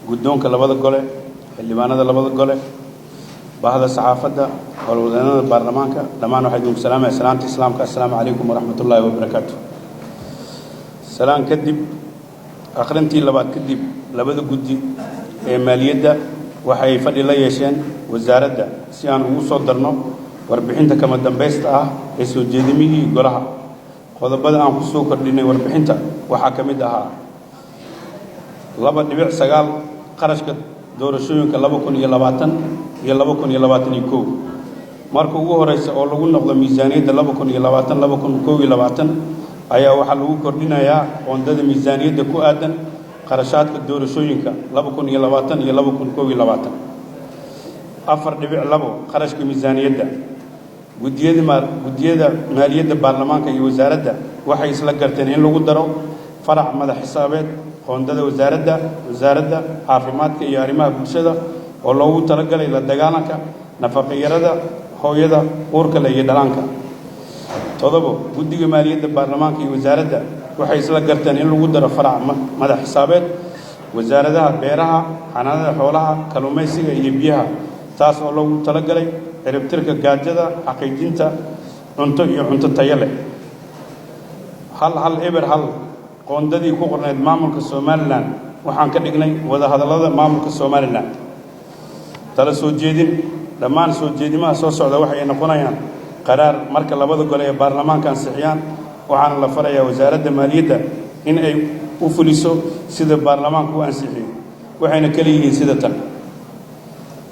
Guddoonka labada gole, xildhibaanada labada gole, bahda saxaafadda, howlwadeenada baarlamaanka, dhammaan waxaa idinku salaamaya salaamta Islaamka: assalaamu calaykum waraxmat ullaahi wabarakaatu. Salaan kadib, akhrintii labaad kadib, labada guddi ee maaliyadda waxay fadhi la yeesheen wasaaradda si aan ugu soo darno warbixinta kama dambaysta ah ee soo jeedimihii golaha. Qodobada aan ku soo kordhinay warbixinta waxaa ka mid ahaa: 2.9, qarashka doorashooyinka 2020 iyo 2021. Marka ugu horeysa oo lagu noqdo miisaaniyadda 2020, 2021 ayaa waxaa lagu kordhinayaa qoondada miisaaniyadda ku aadan qarashaadka doorashooyinka 2020 iyo 2021. 4.2, qarashka miisaaniyadda. Guddiyada maaliyadda baarlamaanka iyo wasaaradda waxay isla garteen in lagu daro farac madax xisaabeed qoondada wasaaradda caafimaadka iyo arrimaha bulshada oo loogu talagalay la dagaalanka nafaqayarada hooyada uurka leh iyo dhalaanka. 7, guddiga maaliyadda baarlamaanka iyo wasaaradda waxay isla garteen in lagu daro farac madax xisaabeed wasaaradaha beeraha, xanaanada xoolaha, kalluumaysiga iyo biyaha, taas oo loogu talagalay ciribtirka gaajada, xaqiijinta cunto iyo cunto tayo leh. 1101, qoondadii ku qornayd maamulka Somaliland waxaan ka dhignay wadahadallada maamulka Somaliland. Tala soo jeedin: dhammaan soo jeedimaha soo socda waxay noqonayaan qaraar marka labada gole ee baarlamaanka ansixiyaan, waxaana la farayaa wasaaradda maaliyadda in ay u fuliso sida baarlamaanku u ansixiyey, waxayna kala yihiin sida tan: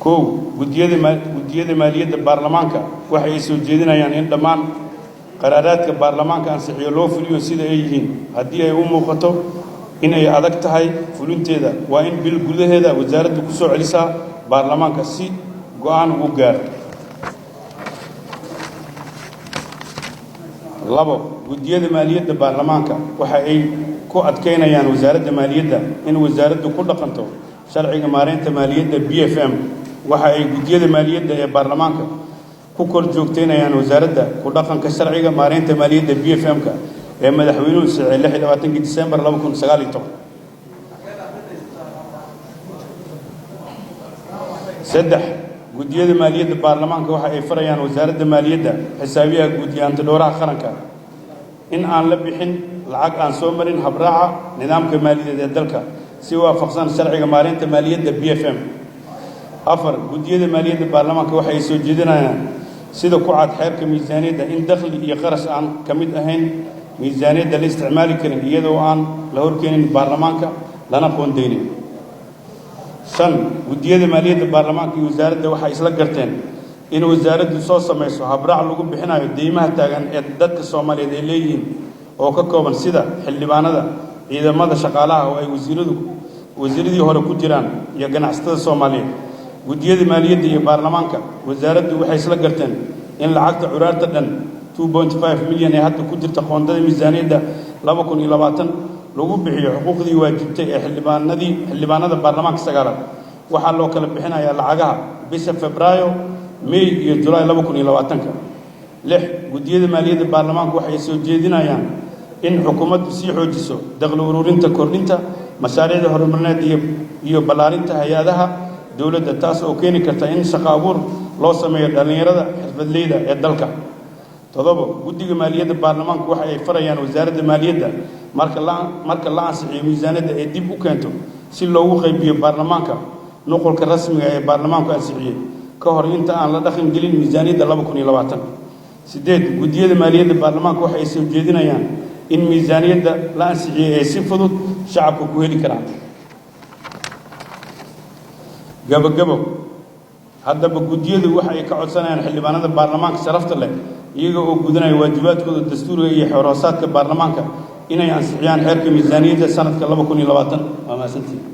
1, guddiyada maaliyadda baarlamaanka waxa ay soo jeedinayaan in dhammaan qaraaraadka baarlamaanka ansixiyo loo fuliyo sida ay yihiin. Haddii ay u muuqato in ay adag tahay fulinteeda, waa in bil gudaheeda wasaaraddu ku soo celisaa baarlamaanka si go'aan ugu gaaro. 2, guddiyada maaliyadda baarlamaanka waxa ay ku adkaynayaan wasaaradda maaliyadda in wasaaraddu ku dhaqanto sharciga maareynta maaliyadda PFM. Waxa ay guddiyada maaliyadda ee baarlamaanka ku kor joogteynayaan wasaaradda ku dhaqanka sharciga maareynta maaliyadda PFM-ka ee madaxweynuhu saxiixay 26-kii Disembar 2019. 3, guddiyada maaliyadda baarlamaanka waxa ay farayaan wasaaradda maaliyadda, xisaabiyaha guud iyo hantidhowraha qaranka in aan la bixin lacag aan soo marin habraaca nidaamka maaliyadeed ee dalka, si waafaqsan sharciga maareynta maaliyadda PFM. 4, guddiyada maaliyadda baarlamaanka waxa ay soo jeedinayaan, sida ku cad xeerka miisaaniyadda, in dakhli iyo qarash aan ka mid ahayn miisaaniyadda la isticmaali karin iyadoo aan la horkeenin baarlamaanka lana qoondeynin. 5, guddiyada maaliyadda baarlamaanka iyo wasaaradda waxay isla garteen in wasaaraddu soo samayso habraac lagu bixinayo deymaha taagan ee dadka Soomaaliyeed ay leeyihiin oo ka kooban sida xildhibaanada, ciidamada, shaqaalaha oo ay wasiiradii hore ku jiraan iyo ganacsatada Soomaaliyeed. Guddiyada maaliyadda iyo baarlamaanka wasaaraddu waxay isla garteen in lacagta curaarta dhan 2.5 milyan ee hadda ku jirta qoondada miisaaniyadda 2020 lagu bixiyo xuquuqdii waajibtay ee xildhibaanada baarlamaanka sagaalaad. Waxaa loo kala bixinayaa lacagaha bisha Febraayo, May iyo Julaay 2020-ka. 6, guddiyada maaliyadda baarlamaanku waxay soo jeedinayaan in xukuumaddu sii xoojiso dakhli ururinta, kordhinta mashaariicda horumarineed iyo ballaarinta hay-adaha dowladda, taas oo keeni karta in shaqo abuur loo sameeyo dhallinyarada xirfadleyda ee dalka. 7, guddiga maaliyadda baarlamaanku waxa ay farayaan wasaaradda maaliyadda marka la ansixiyo miisaaniyadda ay dib u keento si loogu qaybiyo baarlamaanka nuqulka rasmiga ee baarlamaanku ansixiyey ka hor inta aan la dhaqan gelin miisaaniyadda 2020. 8, guddiyada maaliyadda baarlamaanku waxa ay soo jeedinayaan in miisaaniyadda la ansixiyey ay si fudud shacabka ku heli karaan. Gabagabo: haddaba guddiyadu waxa ay ka codsanayaan xildhibaanada baarlamaanka sharafta leh, iyaga oo gudanaya waajibaadkooda dastuuriga iyo xeer hoosaadka baarlamaanka, inay ansixiyaan xeerka miisaaniyadda sanadka 2020. Waa mahadsantihin.